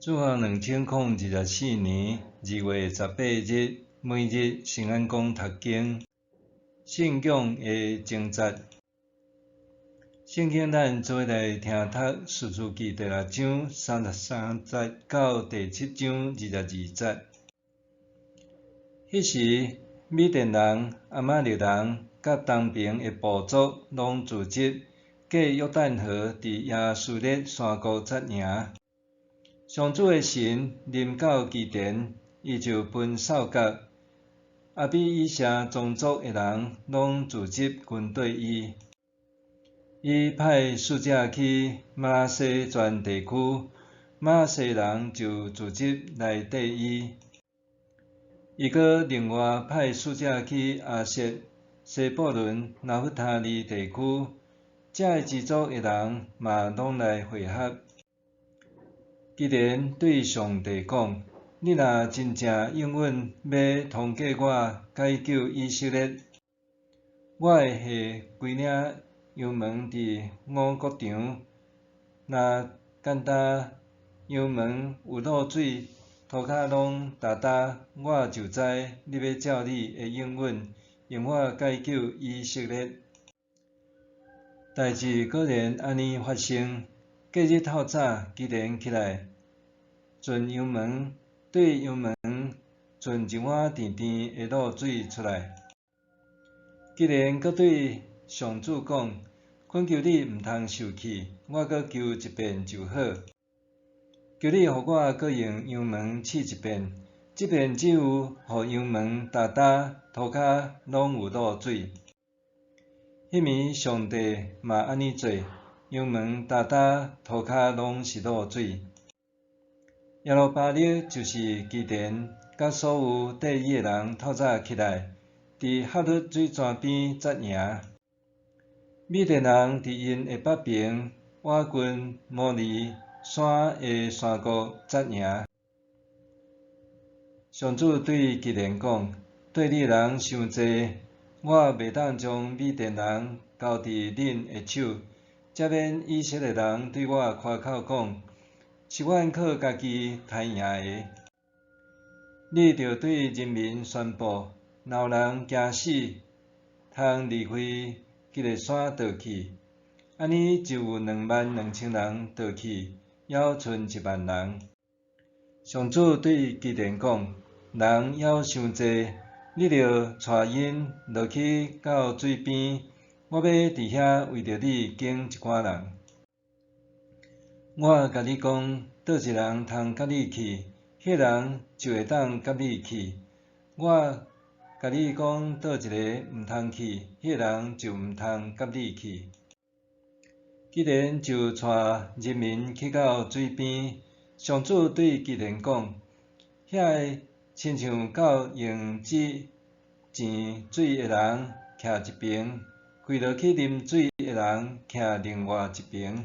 主後2024年2月18日，每日新安講讀經，信仰的掙扎。聖經咱做伙來聽讀士師記第六章三十三節到第七章22節。彼時，米甸人、亞瑪力人佮東爿的部族攏聚集，過約旦河，佇耶斯列山谷紮營。上主的神臨到基甸，伊就分掃各、亞比以謝宗族的人攏組織軍隊伊。伊派使者去瑪拿西全地區，瑪拿西人就組織來綴伊。伊閣另外派使者去亞設、西布倫、拿弗他利地區，遮个支族的人嘛攏來會合。基甸對上帝講：你若真正應允欲通過我解救以色列，我會下規領羊毛佇五穀場，若簡單羊毛有露水，塗跤攏焦焦，我就知你欲照你的應允，用我解救以色列。代誌果然按呢發生。隔日透早，基甸起來，撏羊毛，對羊毛撏一碗甜甜的露水出來。基甸閣對上主講：懇求你毋通受氣，我閣求一遍就好。求你予我閣用羊毛試一遍，這遍只有予羊毛焦焦，塗跤攏有露水。彼暝上帝嘛按呢做，羊毛焦焦，塗跤攏是露水。耶路巴力就是基甸，佮所有綴伊的人透早起來，佇哈祿水泉邊紮營。米甸人佇𪜶的北爿，倚近摩利山的山谷紮營。上主對基甸講：綴你的人傷濟，我袂當將米甸人交佇恁的手，才免以色列人對我誇口講，是阮靠家己刣贏的。你著對人民宣布，若有人驚死，通離開基列山倒去，按呢就有22,000人倒去，猶賰1萬人。上主對基甸講：人猶傷濟，你著帶𪜶落去到水邊，我欲佇遐為著你揀一寡人。我共你講，佗一人通佮你去，彼人就會當佮你去；我共你講，佗一个毋通去，彼人就毋通佮你去。基甸就帶人民去到水邊，上主對基甸講：遐个親像到用指糋水的人徛一爿，跪落去啉水的人徛另外一爿。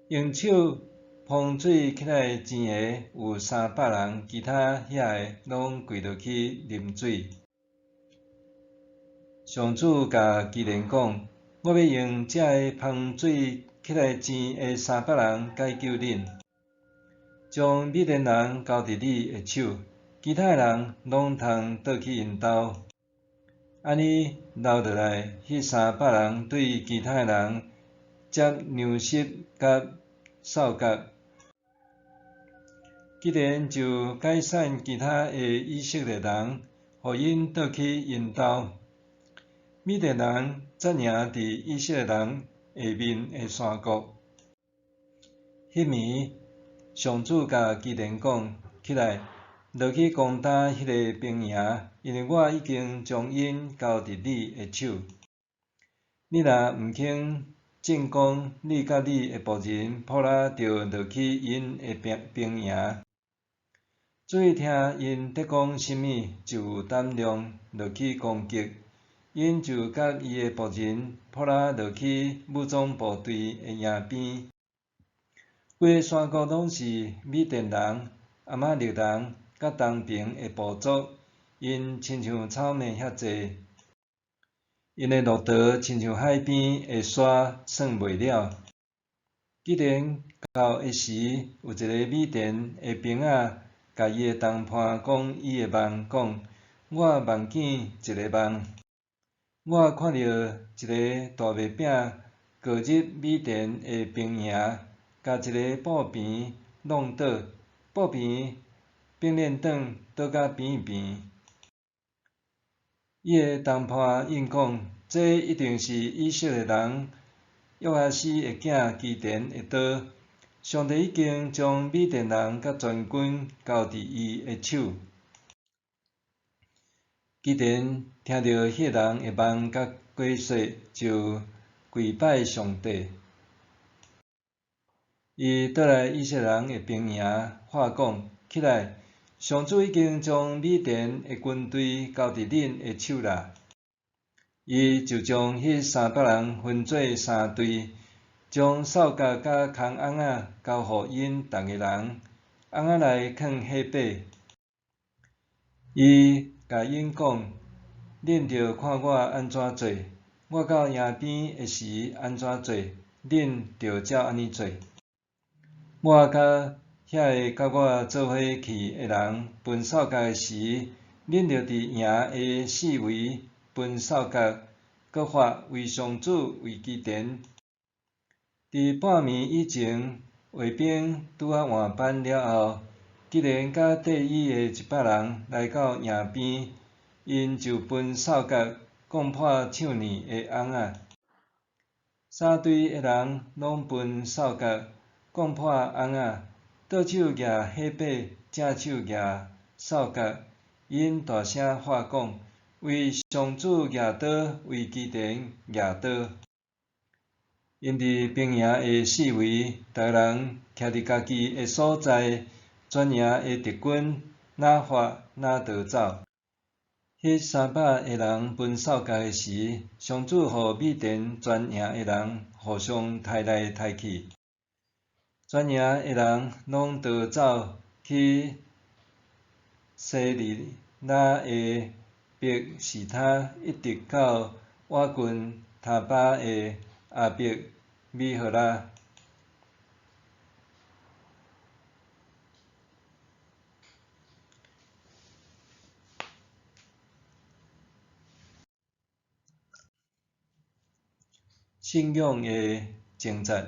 用手捧水起來糋的有300人，其他遐个攏跪落去啉水。上主共基甸講：我欲用這个捧水起來糋的三百人解救恁，將米甸人交佇你的手，其他的人攏通倒去𪜶兜。按呢留落來，彼三百人對其他的人接糧食佮掃角。基甸就解散其他的以色列人，予𪜶倒去𪜶兜。米甸人紮營佇以色列人下面的山谷。彼暝，上主共基甸講：起來，落去攻打彼个兵營，因為我已經將𪜶交佇你的手。你若毋肯進攻，你佮你的僕人普拉著落去𪜶的兵營。注意聽𪜶佇講啥物，就有膽量落去攻擊。𪜶就佮伊的僕人普拉落去武裝部隊的營邊。規个山谷攏是米甸人、亞瑪力人佮東爿的部族，𪜶親像草莓遐濟，𪜶的駱駝親像海邊的沙，算袂了。基甸到的時，有一个米甸的兵仔，共伊的同伴講伊的夢，講：我夢見一个夢，我看著一个大麥餅過入米甸的兵營，共一个布棚挵倒，布棚反輪轉倒甲平平。伊的同伴應講：這一定是以色列人約阿施的囝基甸的刀。上帝已經將米甸人佮全軍交佇伊的手。基甸聽著彼个人的夢佮解說，就跪拜上帝。伊倒來以色列人的兵營，喊講：起來！上主已經將米甸的軍隊交佇恁的手啦。伊就將彼300人分做三隊，將掃角佮空甕仔交予𪜶逐个人，甕仔內囥火把。伊共𪜶講：恁著看我按怎做，我到營邊的時按怎做，恁著照按呢做。我佮遐个佮我做伙去的人分掃角的時，恁著佇營的四圍分掃角，閣發為上主為基甸。佇半暝以前，衛兵拄仔換班了後，基甸佮綴伊的100人來到營邊，𪜶就分掃角，摃破唱呢的甕仔。三隊的人攏分掃角，摃破甕仔。倒手舉火把，正手舉掃角，𪜶大聲喊講：為上主舉刀，為基甸舉刀！𪜶佇兵營的四圍，逐个人徛佇家己的所在，全營的敵軍若發若逃走。彼300个人分掃角的時，上主予米甸全營的人互相刣來刣去。全營的人攏逃走去西利拉的伯示他，一直到倚近他巴的亞伯米何拉。信仰的掙扎。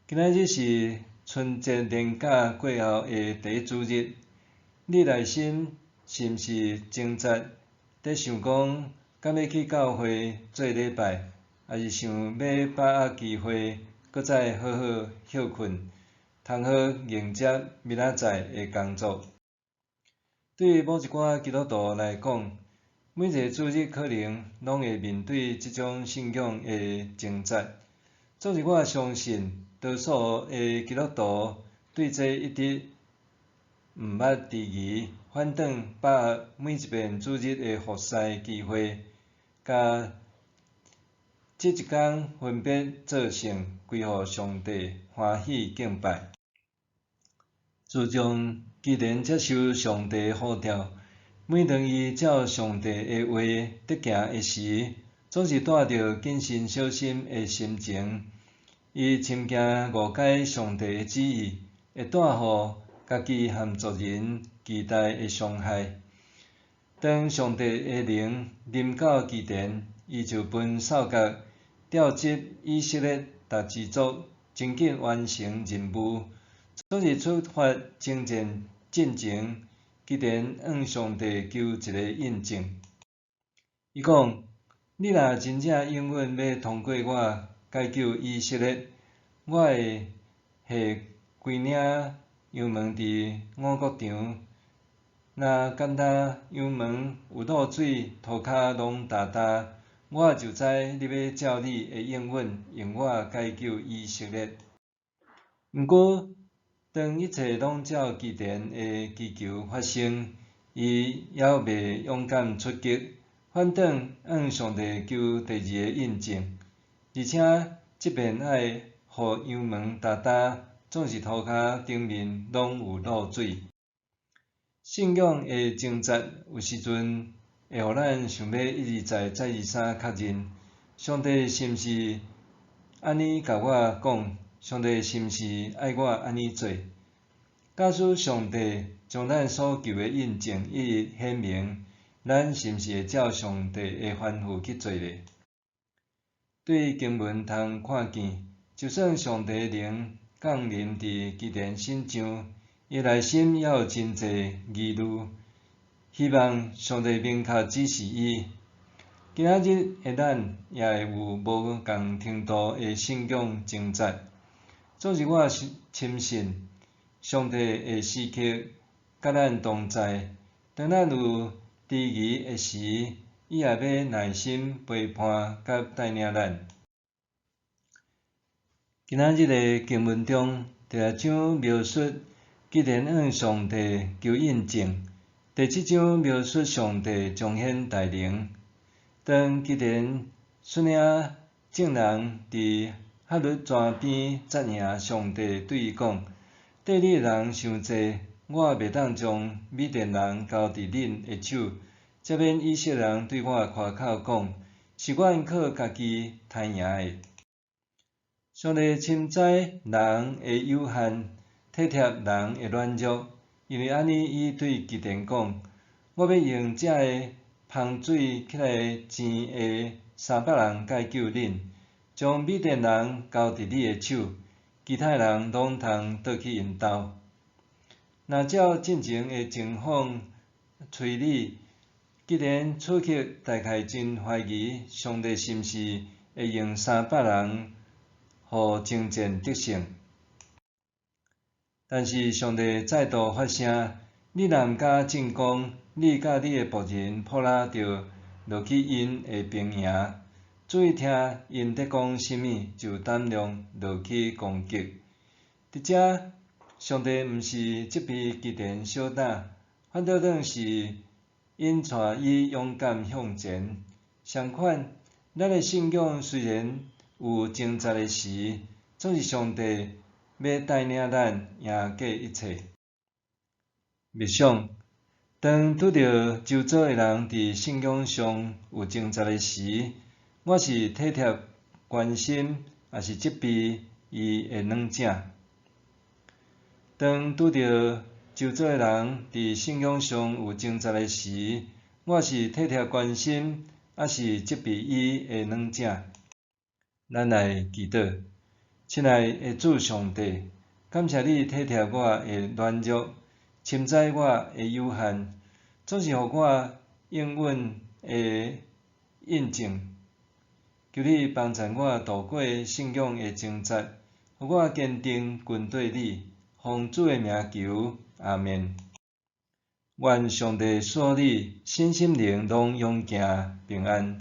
今仔日是春節連假過後的第一主日，你內心是毋是掙扎？佇想講，敢欲去教會做禮拜，抑是想欲把握機會，閣再好好歇睏，通好迎接明仔載的工作？對某一寡基督徒來講，每一个主日可能攏會面對這種信仰的掙扎。總是我相信，多數的基督徒對這一直毋捌遲疑，反轉把握每一遍主日的服侍機會，共這一工分別做聖，歸予上帝歡喜敬拜。自從基甸接受上帝呼召，每當伊照上帝的話佇行的時，總是帶著謹慎小心的心情。伊深驚誤解上帝的旨意，會帶予家己和族人巨大的傷害。當上帝的靈臨到基甸，伊就分掃角調集以色列逐支族，真緊完成任務。總是出發征戰進前，基甸向上帝求一个印證。伊講：你若真正應允欲通過我解救以色列，我會下規領羊毛佇五穀場，若敢若羊毛有露水，塗跤攏焦焦，我就知你欲照你的應允，用我解救以色列。毋過，當一切攏照基甸的祈求發生，伊猶未勇敢出擊，反轉向上帝求第二个印證，而且這遍愛予羊毛焦焦，總是塗跤頂面攏有露水。信仰的掙扎，有時陣會予咱想欲一而再、再而三確認，上帝是毋是按呢共我講？上帝是毋是愛我按呢做？假使上帝將咱所求的印證一一顯明，咱是毋是會照上帝的吩咐去做呢？對經文通看見，就算上帝靈降臨佇基甸身上，伊內心猶有真濟疑慮，希望上帝明確指示伊。今仔日的咱也會有無仝程度的信仰掙扎。總是我深信，上帝會時刻佮咱同在。當咱有遲疑的時，伊也欲耐心陪伴佮帶領咱。今仔日的經文中，第六章描述基甸向上帝求印證，第七章描述上帝彰顯大能。當基甸率領眾人佇哈律泉邊紮營，上帝對伊講：綴你的人傷濟，我袂當將米甸人交佇恁的手，才免以色列人對我誇口講，是阮靠家己刣贏的。上帝深知人的有限，體貼人的軟弱，因為按呢，伊對基甸講：我欲用這个芳水起來井的300人解救恁，將米甸人交佇你的手，其他人攏通倒去𪜶兜。若照進前的情況推理，基甸此刻大概真懷疑上帝是毋是會用三百人予征戰得勝。但是上帝再度發聲：你若毋敢進攻，你佮你的僕人鋪拉就落去𪜶的兵營，注意聽𪜶佇講啥物，就膽量落去攻擊。佇遮，上帝毋是責備基甸小膽，反倒轉是引帶伊勇敢向前。相款，咱的信仰雖然有掙扎的時，總是上帝欲帶領咱贏過一切。默想，當拄著周遭的人佇信仰上有掙扎的時，我是體貼關心，抑是責備伊的軟正？當拄著周遭的人佇信仰上有掙扎的時，我是體貼關心，抑是責備伊的軟正？咱來祈禱，親愛的主上帝，感謝你體貼我的軟弱，深知我的有限，總是予我應允的印證。求你幫助我渡過信仰的掙扎，予我堅定跟綴你。奉主的名求，阿們。願上帝賜予你身心靈攏勇健平安。